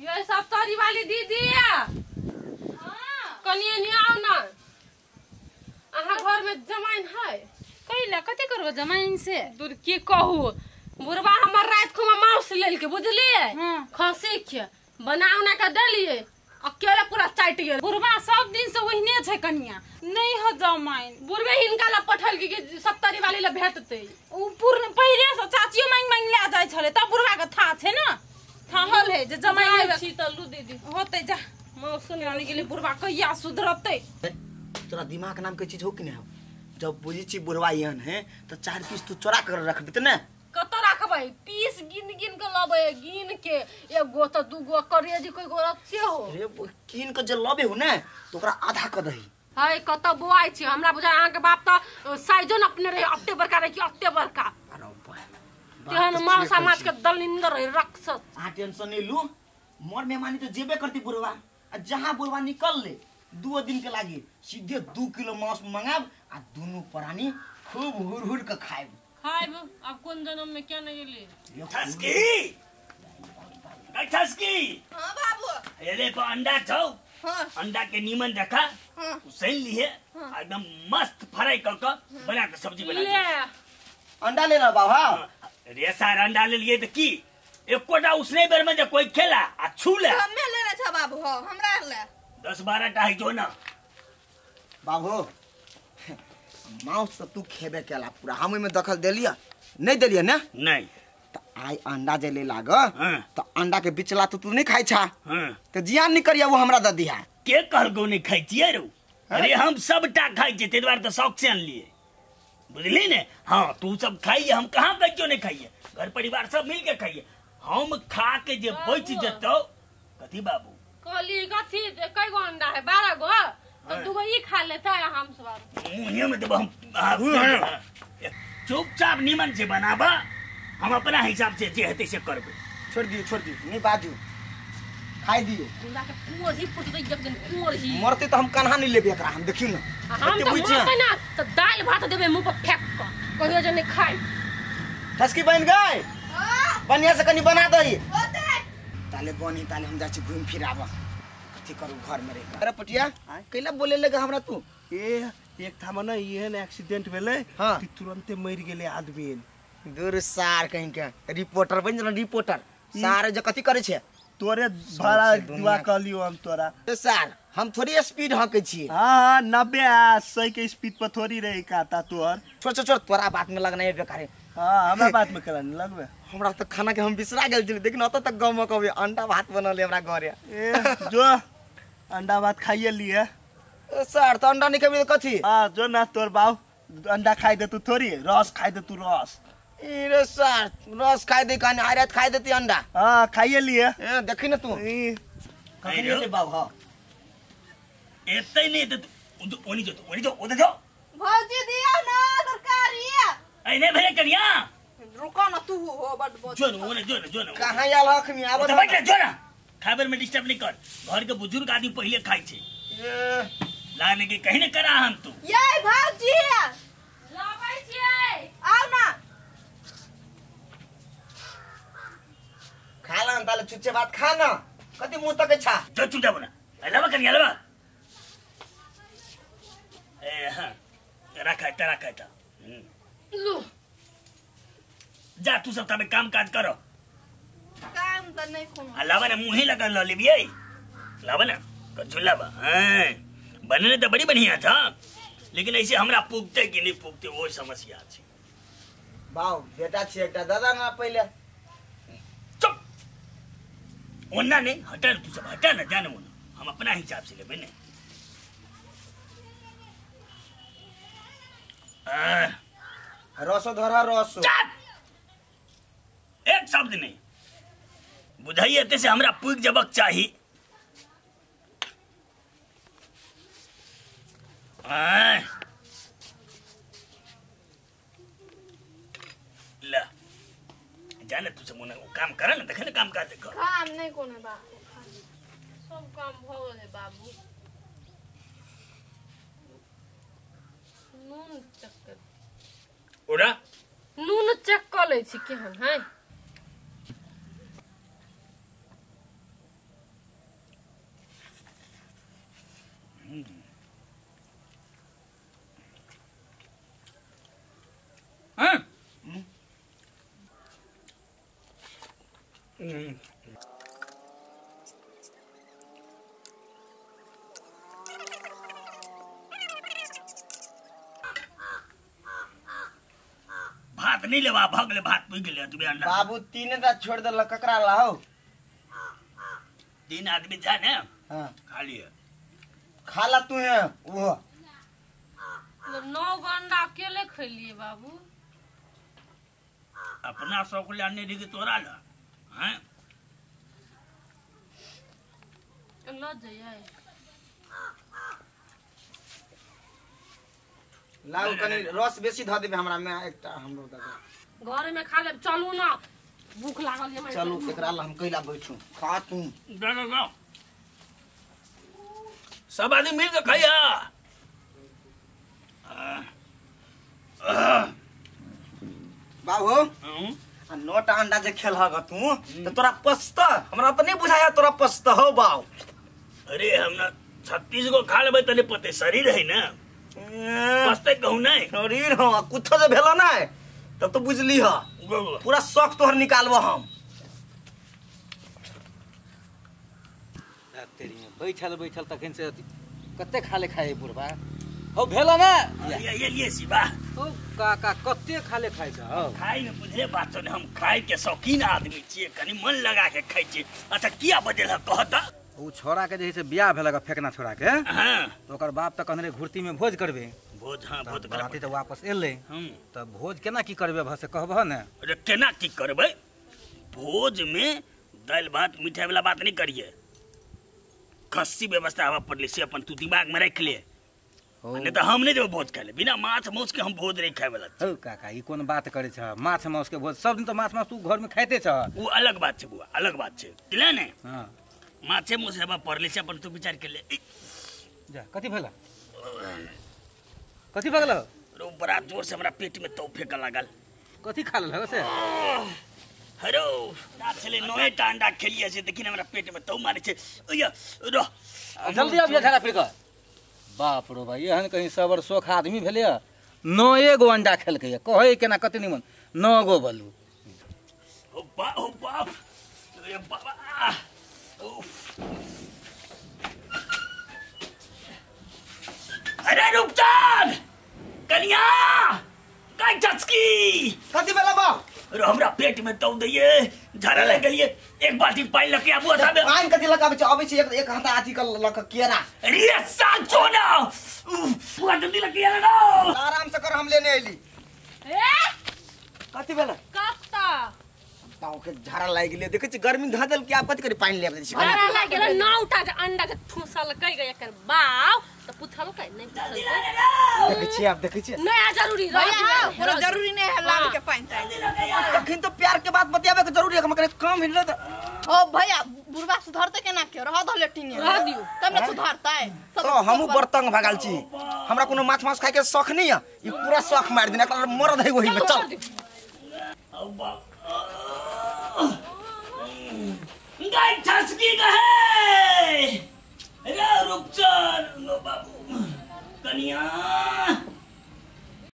ये सब तरी वाली दीदी कनिए नहीं आओ ना। अहाँ घर में जमाइन है कैला कथी करबो जमाइन से? दूर की कहू बुढ़वा हमर रात खुमा मांस लेल के बुझलिए खसी के बना उना के देलिए अकेले पूरा चाट गेल। बुढ़वा सब दिन से ओहिने छै कनिया नहीं हो जमाइन। बुढ़वे हिनका ला पठल के सप्तरी वाली ला भेटतै। उ पूर्ण पहिले से चाचियो मांग मांग ले जाय छले तब बुढ़वा के था छै ना थाहल है जे जमाइन लेबे छी त लू दीदी होतै जा मौसम आने गेलै बुढ़वा कहिया सुधरतै। तोरा दिमाग नाम के चीज हो कि नहीं हो? जब बुझी छी बुढ़वा एहन है तो 4 पीस तू चोरा कर रखबी त ना। कत राखबै? पीस गिन गिन के लबै गिन के एगो त दूगो करेजी कोई गो रखे हो रे कीन के जे लबे हो ना तो ओकरा आधा क दही। है कत बोआइ छी हमरा बुझा अहाँ के बाप त साइजो न अपने रहे अत्ते बड़का रहे कि अत्ते बड़का। अरे तेहन मांसा माछ के दलिंदर रहे रक्षस। अहाँ टेंशन नहीं लू मोर मेहमानी तो जेबे करती बुढ़वा आ जहां बुढ़वा निकल ले 2 दिन के लागी सीधे 2 किलो मांस मंगाब आ दोनों प्राणी खूब हुर हुर के खाएब खाएब। अब कोन जन्म में क्या नहीं गेली ठसकी ठसकी। हां बाबू एले पर अंडा छौ। हां अंडा के नीमन देखा हां उसन लिए एकदम मस्त फ्राई क के बना के सब्जी बना ले अंडा ले ना बाबा। रे सार अंडा ले लिए त की एकोटा उसने बेर में जे कोई खेला आ छूले हम्मे लेने छ बाबू। हो हमरा ले 10-12 टा है जो ना बाबू। मांस तो तू खेबे केला पूरा हम में दखल देलिया नहीं देलिया ना नहीं त आई अंडा जे ले लाग त अंडा के बिचला तो तू नहीं खाई छा त जियान नहीं करिया वो हमरा द दिया। के कहलको नहीं खाई छियै रो? अरे हम सबटा खाई छियै ते दुआरे त शौक से अनलिए बुझली ने। हां तू सब खाइए हम कहां कहियो नहीं खाइए घर परिवार सब मिल के खाइए। हम खा के जे बच जतौ कथी बाबू कहली कथी कई गो अंडा है 12 गो तो दूगो ई खा लेता है हम सब मुंह में देब हम चुपचाप नीमन से बनाबा हम अपना हिसाब से जे हेतै से करबै। छोड़ दियो नहीं बाजू खाई दियो गुंडा के कुंवर ही फुट दे एक दिन कुंवर ही मरते तो हम कन्हा नहीं लेबे एकरा हम देखियो ना हम तो मरते ना तो दाल भात देबे मुंह पर फेंक के कहियो जे नहीं खाई। ठसकी बन गई बढ़िया से कनी बना दही होतै ताले बनी ताले हम जाइ छी घूम फिर आब कथी करू घर में रह। अरे पटिया कैला बोले लगा हमरा तू? ए एक थामा न एहन एक्सीडेंट भेलै कि तुरंते मरि गेलै आदमी। दूर सार कहीं के रिपोर्टर बन गेल रिपोर्टर सार जे कथी करै छै तोरे भाड़ा दुआ कहलियो हम तोरा। ए सार हम थोड़ी स्पीड हकै छी। हां 90 आ 100 के स्पीड पर थोड़ी रही काता तोर। छोड़ छोड़ तोरा बात में लगना है बेकार है। हां हमरा बात में करा नहीं लगबे हमरा त खाना के हम बिसरा गेल छी लेकिन अत तक गम कबे अंडा भात बनल हमरा घरे। ए जो अंडा भात खाइए लिए। ए सर त अंडा नहीं खेबी त कथी? हां जो ना तोर बाऊ अंडा खाइ दे तू थोड़ी रस खाइ दे तू रस। ए रे सर रस खाइ दे काने आइ रात खाइ देती अंडा। हां खाइए लिए। ए देखी न तू कखनी ले बाऊ। हां एतै नहीं त ओनी जो ओनी जो ओदे जो भौजी दियो ना तरकारी। ऐ नहीं भेले कनिया रुको ना तू हो बड बोल जो न जो न जो न कहां आयल हखनी आब तो बैठ जो ना खाबर में डिस्टर्ब नहीं कर घर के बुजुर्ग आदमी पहले खाई छे लाने के कहीं न करा हम तू। ये भौजी लाबै छियै आओ ना खा ला ताले चुच्चे बात खा ना कति मुंह तक छा जो चुप जाबो ना लावा कनिया लावा। ए हां रखा रखा ता लो जा तू सब तबे काम काज करो। काम त नहीं कोनो अलावा ना मुंह ही लगा ल लेबियै लावा ना कचुला बा। हां बनने त बड़ी बढ़िया था लेकिन ऐसे हमरा पुगते कि नहीं पुगते वो समस्या छै। बाऊ बेटा छी एकटा दादा ना पहिले चुप ओना नहीं हटा तू सब हटा ना जाने ओना हम अपना हिसाब से लेबे ने। रसो धरा रसो एक शब्द नहीं बुझाइए से हमरा पुग जबक चाही। ला जाने तू सब काम कर ना देखे ना काम काज कर। काम नहीं कोनो बाबू सब काम भ गेलै बाबू। नून चेक कर ओरा नून चेक क लै छी केहन है। भात नहीं लेवा भगले भात पी गेले तू अंडा बाबू तीन टा छोड़ देलक ककरा लाओ तीन आदमी जा ने। हां खा लिए खा ला तू है वो 9 गो अंडा अकेले खैलिए बाबू। अपना शौक ले आने दी तोरा ला हैं ल जाइए लाउ कनी रस बेसी ध देबे हमरा में एकटा हमरो दे घर में खा ले। चलू ना भूख लागल ये। चलू एकरा ला हम कैला बैठू खा तू जा जा जा सब आदमी मिल के खाइया। बाबू आ 9टा अंडा जे खेलह तू त तोरा पचत हमरा त नहीं बुझाया तोरा पचत हो बाबू। अरे हमरा 36 गो खा लेबै तने पते शरीर है ना पचते कहूं नहीं शरीर हो कुछो जे भेलो ना तब तो बुझली ह पूरा शौक तोहर निकालबो हम। तेरी में बैठल बैठल तखन से कते खाले खाए बुढ़बा हो भेलो ना ये लिए शिवा ओ काका कते खाले खाइ छ हो खाइ में बुझले बात ने हम खाइ के शौकीन आदमी छिए कनी मन लगा के खाइ छी। अच्छा किया बजेल कहत उ छोरा के जे से बियाह भेलक फेकना छोरा के। हां तो ओकर बाप त कहने घुर्ती में भोज करबे भोज। हां भोज करबे त वापस एलै त भोज केना की करबे भसे कहबह ने। अरे केना की करबे भोज में दाल भात मिठाई वाला बात नहीं करिए खस्सी व्यवस्था हवा पड़ले से अपन तू दिमाग में रख ले नहीं तो हम नहीं जेबै भोज खाए ले बिना माछ मांस के हम भोज नहीं खाए वाला। हौ काका ई कोन बात करे छ माछ मांस के भोज सब दिन तो माछ मांस तू घर में खाइते छ। उ अलग बात छै बुआ अलग बात छै बुझले ने। हां माछे मांस हवा पड़ले से अपन तू विचार के ले जा। कथि भेला कथि भगल रो बड़ा जोर से हमरा पेट में तो फेंक लागल। कथि खा लेलह से हरो ना छले 9टा अंडा खेलिए से देखिन हमरा पेट में तो मारे छै। ओया रो जल्दी आबिया झाड़ा फिर कर। बाप रो भाई एहन कहीं सबर शोख आदमी भेलै 9 गो अंडा खेलकै कहै केना कते निमन 9 गो बलू। ओ बा ओ बाप रे बाबा अरे रुपचान कनिया काय चचकी कथि भेला बाप अरे हमरा पेट में तो दैये झाड़ा लग गेलिए एक बाल्टी पानी लके आबू अथाबे पानी कथि लकाबै छै अबै छै एक हाथ आथी क लक केरा। अरे साचो ना पूरा जल्दी लके आ ना आराम से कर हम लेने आइली। ए कथि भेला कत्ता बाऊ के झाड़ा लागि गेलै देखै छी गर्मी ध देल कि आब कथि करी पानी लेब दै छी झाड़ा लागि गेलै 9टा अंडा के ठूसलकै गे एकर बाऊ त पुछलकै नहीं पुछलकै। देखै छी आब देखै छी नहीं जरूरी रह कोनो जरूरी नहीं है लाल के पानी तानी तखन तो प्यार के बात बतियाबे के जरूरी है हम करे कम हिल त ओ भैया बुढ़वा सुधरते केना के रह दो लेटिंग रह दियो तब न सुधरतै तो हमहु बड़ तंग भगाल छी हमरा कोनो माछ मांस खाय के शौक नहीं है ई पूरा शौक मार देने एकरा मरद है वही में चल। ओ बाप गाय छसकी गए रे रूपचंद लो बाबू कनिया